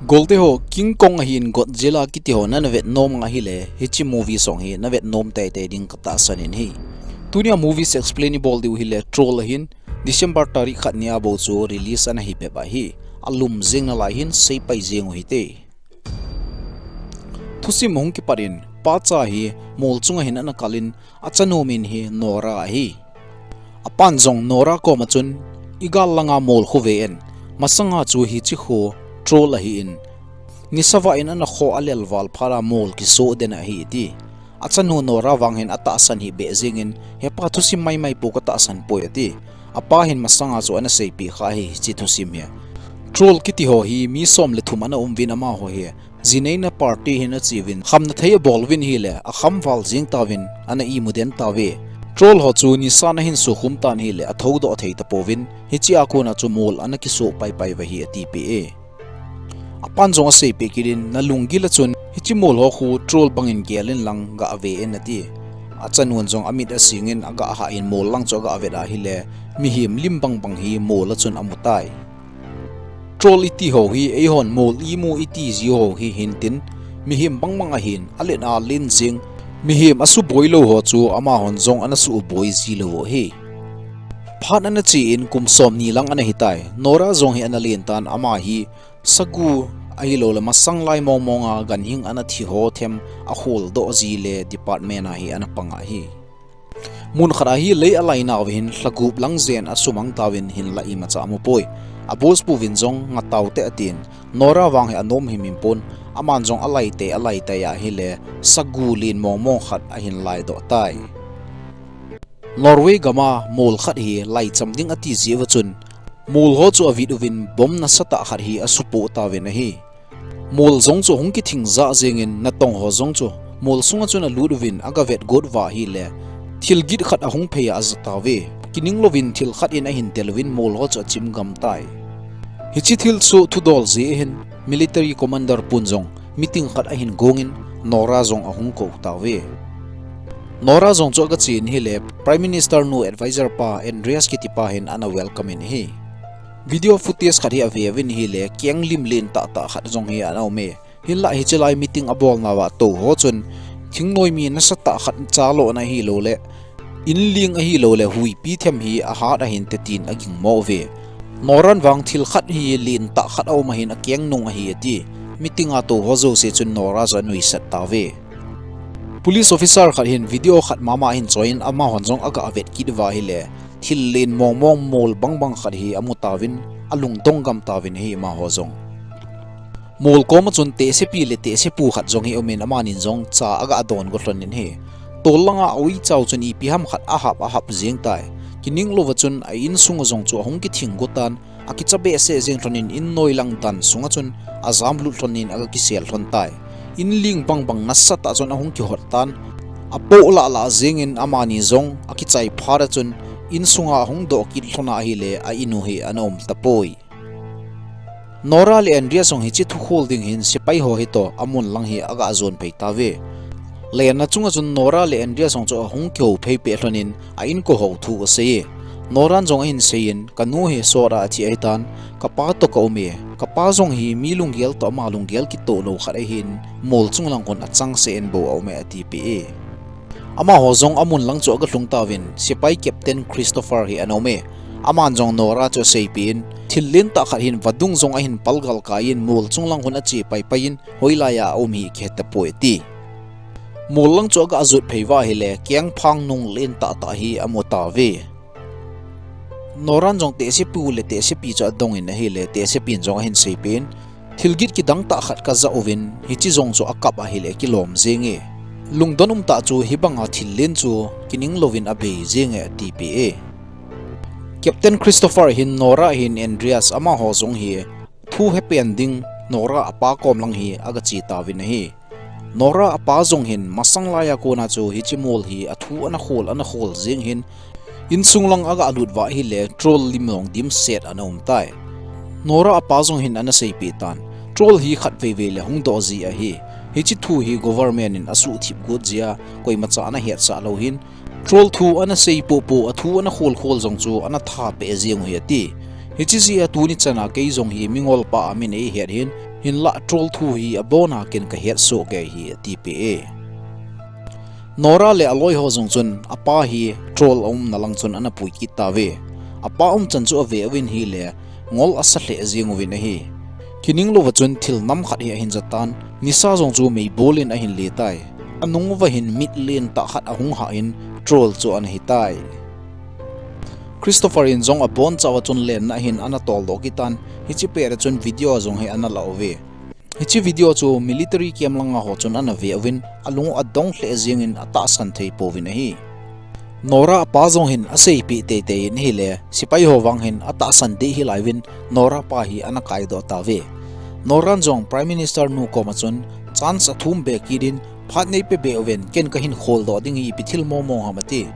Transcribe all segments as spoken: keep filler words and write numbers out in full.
Kolte ho, King Kong ahin Godzilla kiti ho nana vet nom nga hile, hiche movie song hi na vet nom teitei ding katahsan in ahi. Tunia movies explain ibol diu hile, Troll ahin December tarik khat nia bou chu release ana hi bep ahi. Alum jing nalai hin seipai jing u hite. Thusim hung kipat in, pacha hi mol chunga hin ana kal in, achanu min hi Nora ahi. Apan jong Nora koma chun, igal langa mol khu ve in, masanga chu hiche khu Troll ahi in, nisa vah in ana kho alel val phat a mol kiso den ahi ati. Achanu Nora vang hin atahsan hi beh jing in, hepa thusim maimai po katahsan poi ati. Apa hin masanga chu ana seipeh kha ahi hiche thusim hi. Troll kiti ho hi mi som le thum ana um uvin amaho hi. Jinei na party hin ache uvin, khamna thei abol uvin hile, akham val jing tauvin, ana imu den tauve. Troll ho chu nisa na hin sukhum tan hile, athou doh thei tapouvin, hiche a kona chu mol ana kiso paipai uve hi atipeh e. Apan jong aseipeh kit in, na lunggil a chun, hiche mol ho khu Troll bangin gel in lang gah ve in ati. Achanun jong amit asing in, agah hah in mol lang chu agah vet a hile, mihem lim bangbang hi mol a chun amu tai. Troll iti ho hi, eihon mol imu iti ji ho hi hintin, mihem bangbang ahin, alen alen jing, mihem asuboi lou ho chu amahon jong ana suboi ji lou u ahi. Phat ana che in kum som ni lang ana hitai, Nora jong hi ana len tan ama hi, sagu ahilou le masang lai mong mong a ganhing ana thi ho them akhol doh ji le department a hi ana pang ahi. Mun khat a hi lei alai nau hin lhagup lang jen asumang tauvin hinlah imacha amu poi. A boss pu vin jong nga tau te atin, Nora vang hi anom himhim pon, aman jong alai te, alai te a hile sagu len mong mong khat ahin lai doh tai. Norway gam a mol khat hi lai cham ding ati ji uva chun, mol ho chu avit uvin bomb nasatah khat hi asupoh tauvin ahi. Mol jong chu ahung kithing jah jeng in natong ho jong chu mol sunga chun alut uvin aga vet got uva ahile, thil git khat ahung phei a aja tauve. Kining louvin thil khat in ahin tel uvin mol ho chu achim gam tai. Hiche thil chu thudol jeh hin military commander pun jong meeting khat ahin gong in Nora jong ahung kou tauve. Nora jong chu aga che in ahile Prime Minister nu advisor pa Andreas kiti pa hin ana welcome in ahi. Video footage khat hi ave uvin ahile, keng lim len tah tah khat jong hi ana um e. Hinlah hiche lai meeting abol nauva tou ho chun, thingnoi mi nasatah khat cha lohna ahilou le, inling ahilou le, huipi them hi ahat ahin te tin aging mo uve. Noran vang thil khat hi len tah khat aum ahin akeng nung ahi ati. Meeting a tou ho jouse chun Nora chu anuisat tauve. Police officer khat hin video khat mama ahin choi in amahon jong aga vet kit uva ahile, thil len mong mong mol bang bang khat hi amu tauvin, alungdong gam tauvin ahi amaho jong. Mol koma chun tehsepi le tehsepu khat jong hi aumin amanin jong cha aga don go lhon in ahi. Tol langa a uicha u chun ipi ham khat ahap ahap jeng tai. Kining louva chun a insung jong chu ahung kithing go tan, akicha behseh jeng lhon in in noi lang dan sunga chun ajam lut lhon in aga kisel lhon tai. Inling bang bang nasatah chun ahung kihot tan. Apoh lah lah jeng in amani jong akichai phat a chun insunga ahung doh kit lhon a ahile a in u hi ana um tapoi. Nora le Andreas jong hiche thu khol ding hin sepai ho hi toh amun lang hi aga jon phei tauve. Lenna chunga chun Nora le Andreas jong chu ahung kihou phei peh lhon in a inko ho thu asei e. Noran jong ahin sei in, kanu hi sot a athi ahitan, kapa toh ka um e. Kapa jong hi mi lunggel toh ama lunggel kitoh lou khat ahin, mol chung lang khun achangseh in bou aum e atipeh e. Amaho jong amun lang chu aga lhung tauvin, sepai Captain Christopher hi ana um e. Aman jong Nora chu aseipeh in, thil len tah khat hin vadung jong ahin palgal kai in, mol chung lang khun ache paipai in, hoilai a aum hi kihe tapoi ati. Mol lang chu aga jot phei uva ahile, keng phang nung len tah tah hi amu tauve. Noran jong tehsepu le tehsepi chu adong in ahile, tehsepin jong ahin seipeh in, thil git kidang tah khat kaja uvin, hiche jong chu akap ahile kilom jeng e. Lungdon um tah chu hibanga thil len chu kining louvin abei jeng e atipeh e. Captain Christopher hin Nora hin Andreas amaho jong hi thu hepen ding Nora apa kom lang hi aga che tauvin ahi. Nora apa jong hin masang laiya kona chu hiche mol hi athu ana khol ana khol jeng hin, insung lang aga lut uva ahile Troll lim jong dimset ana um tai. Nora apa jong hin ana seipeh tan, Troll hi khatvei vei le hung doh ji ahi. Hiche thu hi government in asuhthip got jeh a koimacha ana hetsah lou hin, Troll thu ana sei popo, athu ana khol khol jong chu ana tha peh jeng u hi ati. Hiche jeh a tuni chana kei jong hi mingol pa a min eihet hin, hinlah Troll thu hi abona ken kahet soh kei hi, atipeh e. Nora le aloi ho jong chun apa hi Troll aumna lang chun ana pui kit tauve. Apa umchan chu ave uvin hile, ngol asa lheh jeng uvin ahi. Kining louva chun thil nam khat hi ahin ja tan, nisa jong chu meibol in ahin le tai. Anung uva hin mit lentah khat ahung hah in Troll chu ana hitai. Christopher in jong abonchauva chun lenna hin ana toldoh kit tan, hiche pet a chun video jong hi ana la uve. Hiche video chu military camp langa ho chun ana ve uvin, alung u adong lheh jengin atahsan thei pouvin ahi. Nora apa jong hin aseipeh teitei in ahile, sepai ho vang hin atahsan deh hih laiyuvin Nora pa hi ana kaidoh tauve. Noran jong Prime Minister nu koma chun chance athum be kit in, phat neipe be uvin, ken kahin kholdoh ding hi ipi thil mong mong ham, ati.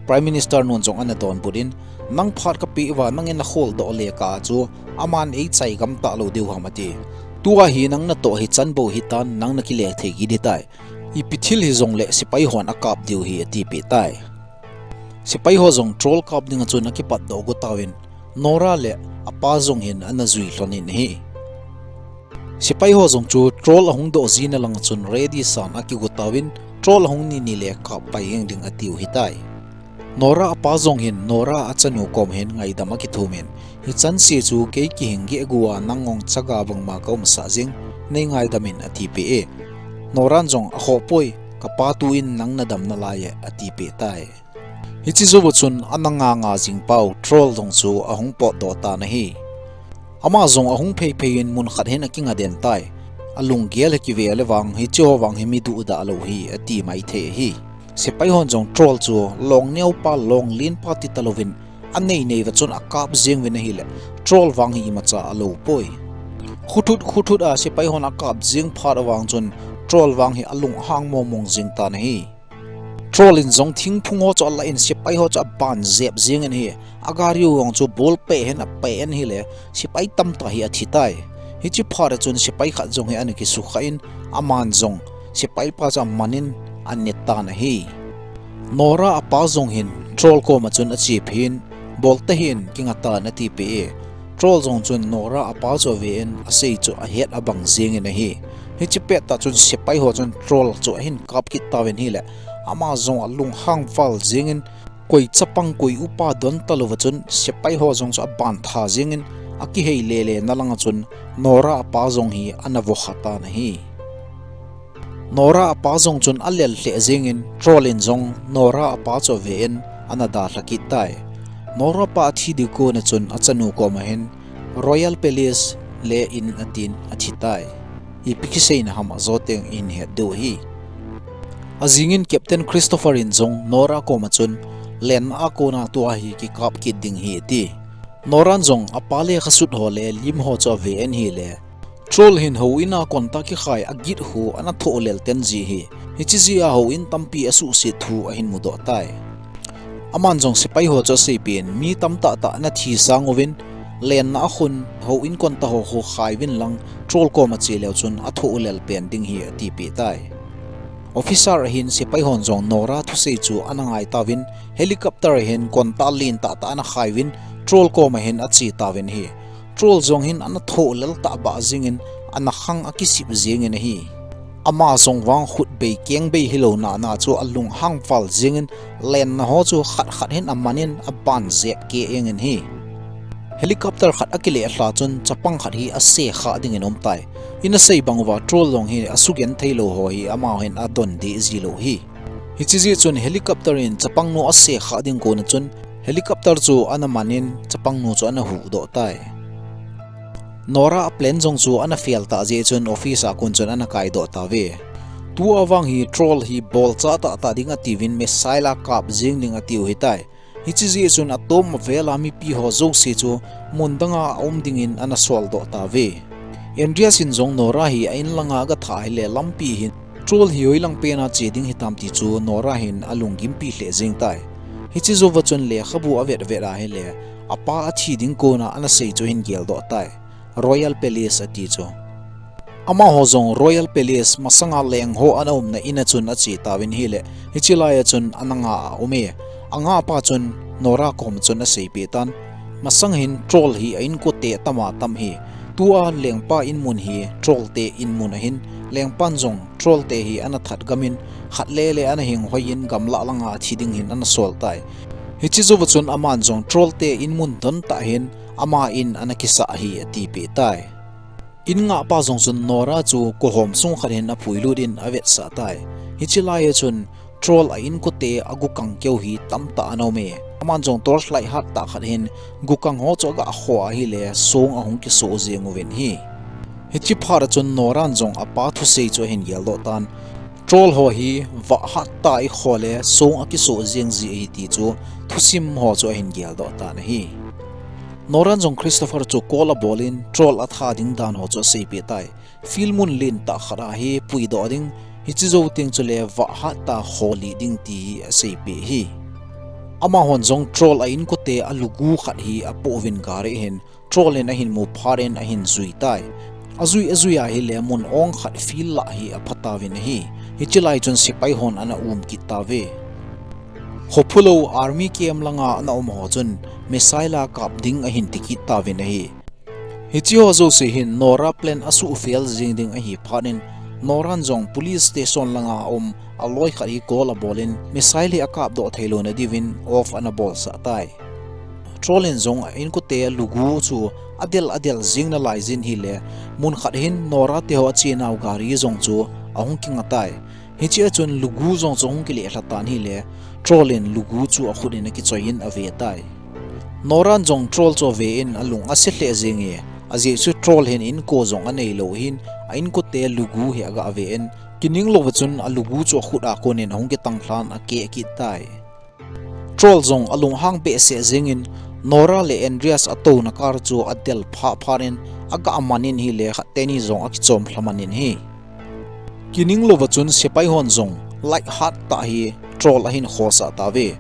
Prime Minister nun jong ana donbut in, nang phat kapeh uva nangin nakholdoh le kah a chu aman eichai gam talou diu ham, ati. Tua hi nang natoh hichan bou hitan, nang nakile thei kit hitai. Ipi thil hijongle sepai hon akap diu hi, atipeh tai. Sepai ho jong Troll kap dinga chun akipatdoh go tauvin, Nora le apa jong hin ana jui lhon in ahi. Sepai ho jong chu Troll ahung doh jina langa chun ready san akigo tauvin, Troll ahung ni ni le kap pai jeng ding atiu hitai. Nora apa jong hin Nora achanu kom hin ngaidam akithum in, hichan se chu kei kihing geh gu a nang ngong chaga bangma kaumsah jeng, nei ngaidam in, atipeh e. Noran jong, akhoh poi, kapa tu in nang nadam nalai e, atipeh tai. Hiche jouva chun ana nga nga jing pau Troll jong chu ahung potdoh tan ahi. Ama jong ahung phei phei in mun khat hin akinga den tai. Alunggel hi kive le vang, hiche ho vang hi mi duhdah lou hi, ati maithei ahi. Sepai hon jong Troll chu long neo pa, long len pa ti talouvin, anei nei uva chun akap jeng uvin ahile, Troll vang hi imacha alou poi. Khuthut khuthut a sepai hon akap jeng phat avang chun Troll vang hi alunghang mong mong jeng tan ahi. Troll in jong thingphung ho chu alah in sepai ho chu aban jep jeng in ahi. Agari u jong chu ball peh hin apeh in ahile, sepai tamtah hi athi tai. Hiche phat a chun sepai khat jong hi ana kisukha in, aman jong sepai pa chu aman in aneh tan ahi. Nora apa jong hin Troll koma chun ache phei in, bol tahih in kinga tan, atipeh e. Troll jong chun Nora apa chu ave in, asei chu ahet abang jeng in ahi. Hiche pettah chun sepai ho chun Troll chu ahin kap kit tauvin ahile, ama jong alunghang val jeng in, koi chapang koi upa don talouva chun sepai ho jong chu aban tha jeng in, akihei lele na langa chun Nora apa jong hi ana vokha tan ahi. Nora apa jong chun alel lheh jeng in, Troll in jong Nora apa chu ave in ana dalha kit tai. Nora pa athi ding kona chun achanu koma hin, Royal Palace le in atin athi tai. Ipi kiseina ham ajo teng ihin het diu ahi. Ajing in Captain Christopher in jong Nora koma chun, lenna a kona tua hi kikap kit ding hi, ati. Noran jong apa lekha sut ho le lim ho chu ave in ahile, Troll hin houin a kon tah kikhai agit ho ana thoh lel ten jeh hi, hiche jeh a houin tampi asuhset thu ahin mudoh tai. Aman jong sepai ho chu aseipeh in, mi tamtah tah ana thi sang uvin, lenna a khun houin kon tah ho khu khai uvin lang, Troll koma che leu chun athoh lel pen ding hi, atipeh tai. Officer ahin sepai hon jong Nora thusei chu ana ngai tauvin, helicopter ahin kon tah len tah tah ana khai uvin, Troll koma hin ache tauvin ahi. Troll jong hin ana thoh lel tah bah jeng in, ana khang akisip jeng in ahi. Ama jong vang khut bei keng bei hilou na na chu alunghang val jeng in, lenna ho chu khat khat hin aman in aban jep keh jeng in ahi. Helicopter khat akile lha chun chapang khat hi ase kha ding in aum tai. Ina sei bang uva Troll jong hi asugenthei lou ho hi amaho hin adon deh ji lou ahi. Hiche jeh chun helicopter in chapang nu ase kha ding kona chun helicopter chu ana man in chapang nu chu ana huhdoh tai. Nora a plan jong chu ana fail tah jeh chun office a kon chun ana kaidoh tauve. Tua vang hi Troll hi bolcha tah tah ding atiuvin missile a kap jeng ding atiu hitai. Hiche jeh chun atom a vel a mipi ho jouse chu mun dang a aum ding in ana soldoh tauve. Andreas in jong Nora hi a in langa aga thah ahile lampi hin Troll hi hoilang pen a che ding hitam ti chu Nora hin alunggimpi lheh jeng tai. Hiche jouva chun lekhabu avet vet ahile, apa athi ding kona ana sei chu ahin geldoh tai. Royal Palace ati chu. Amaho jong Royal Palace masanga leng ho ana umna in a chun ache tauvin ahile, hiche lai a chun ana nga a um e. Anga pa chun Nora kom chun aseipeh tan. Masang hin troll hi a inkote tama tam hi. Tua lengpa inmun hi troll te inmun ahin, lengpan jong troll te hi ana that gamin, khat le le ana hing hoiyin gamlah langa athi ding hin ana sol tai. Hiche jouva chun aman jong troll te inmun don tah hin ama in ana kisah hi atipeh tai. In ngahpa jong chun Nora chu kohom sung khat hin apuilut in avetsah tai. Hiche lai a chun troll a inkote a gukang keu hi tamtah ana um e. Aman jong torchlight hattah khat hin gukang ho chu aga kho ahile song ahung kisoh jeng uvin ahi. Hiche phat a chun Noran jong apa thusei chu ahin geldoh tan. Troll ho hi vah hattah a ikho le song akisoh jeng ji ahi ti chu thusim ho chu ahin geldoh tan ahi. Noran jong Christopher chu call abol in troll atha ding dan ho chu aseipeh tai. Field mun lentah khat a hi puidoh ding, hiche jou teng chule vah hattah kho lih ding ti hi aseipeh ahi. Amahon jong troll a inkote a lugu khat hi apoh uvin gari hin, troll in ahin mu phat in ahin jui tai. Ajui ajui ahile mun ong khat field lah hi apha tauvin ahi. Hiche lai chun sepai hon ana um kit tauve. Khophulou army camp langa ana um ho chun missile a kap ding ahin ti kit tauvin ahi. Hiche ho jouse hin Nora plan asuhfel jeng ding ahi phat in, Noran jong police station langa um aloi khat hi call abol in missile hi akapdoh theilouna diuvin off ana bolsah tai. Troll in jong a inkote lugu chu adel adel jeng nalai jin ahile, mun khat hin Nora teho achenau gari jong chu ahung kinga tai. Hiche a chun lugu jong chu ahung kileh lha tan ahile, troll in lugu chu akhut in akichoi in ave tai. Noran jong troll chu ave in alung ase lheh jenge, ajeh chu troll hin inko jong aneilou hin a inkote lugu hi aga ave in, kininglouva chun alugu chu akhut a kon in ahung kitang lhan akeh kit tai. Troll jong alunghang behseh jengin, Nora le Andreas atouna car chu adel phah phat in aga man in ahile khat teni jong akichom lha man in ahi. Kininglouva chun sepai hon jong light hattah hi troll ahin khosah tauve.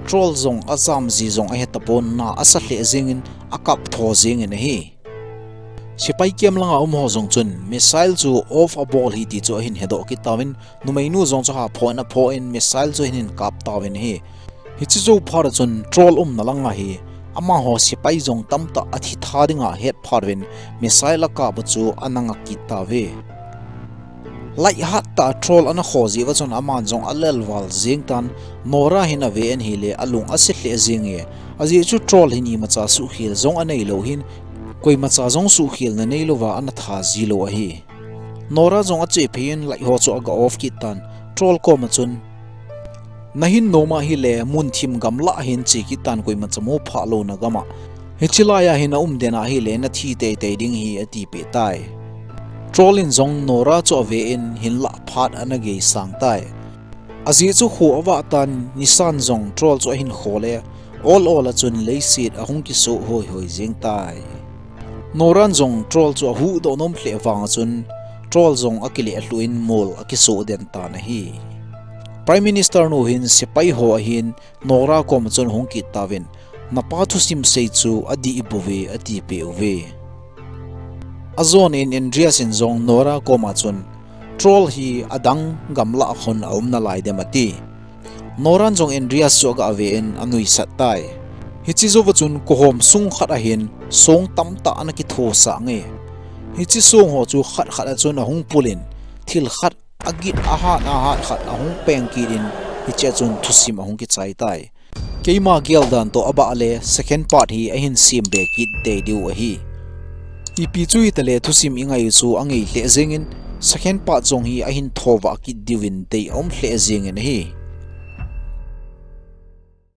Troll jong ajam ji jong ahetapon, na asa lheh jengin akap tho jengin ahi. Sepai camp langa um ho jong chun missile chu off abol ahi ti chu ahin hedoh kit tauvin, numeinu jong chu haphon aphoh in missile chu ahin kap tauvin ahi. Hiche jou phat a chun troll umna langa hi amaho sepai jong tamtah athi tha dinga ahet phat uvin missile akap u chu ana nga kit tauve. Light hattah troll ana kho jeh uva chun aman jong alelval jeng tan, Nora hin ave in ahile alung ase lheh jenge, ajeh chu troll hin imacha suhkhel jong aneilou hin, koimacha jong suhkhelna neilouva ana tha jilou ahi. Nora jong achephei in light ho chu aga off kit tan, troll koma chun, nahin nom ahile mun thim gamlah hin che kit tan, koimacha mu phah louna gama. Hiche laiya hin aum den ahile nathi teitei ding ahi atipeh tai. Troll in jong Nora chu ave in hinlah phat ana geisang tai. Ajeh chu kho avah tan, nisan jong troll chu ahin kho le, ol ol a chun leiset ahung kisoh hoi hoi jeng tai. Noran jong troll chu ahuhdoh nom lheh vanga chun, troll jong akileh lhuh in mol akisoh den tan ahi. Prime Minister nu hin sepai ho ahin Nora koma chun ahung kit tauvin, napa thusim sei chu adih bouve atipeh uve. Ajon in Andreas in jong Nora koma chun, troll hi adang gamlah khun aum nalai dem ati. Noran jong Andreas chu aga ave in anuisat tai. Hiche jouva chun kohom sung khat ahin song tamtah ana kithosah nge. Hiche song ho chu khat khat a chun ahung pul in, thil khat agit ahat ahat khat ahung peng kit in, hiche a chun thusim ahung kichai tai. Keima gel dan toh abah le second part hi ahin sem be kit tei diu ahi. Ipi chu hitale thusim ingai u chu angei lheh jengin, second part jong hi ahin thovah kit diuvin dei aum lheh jengin ahi.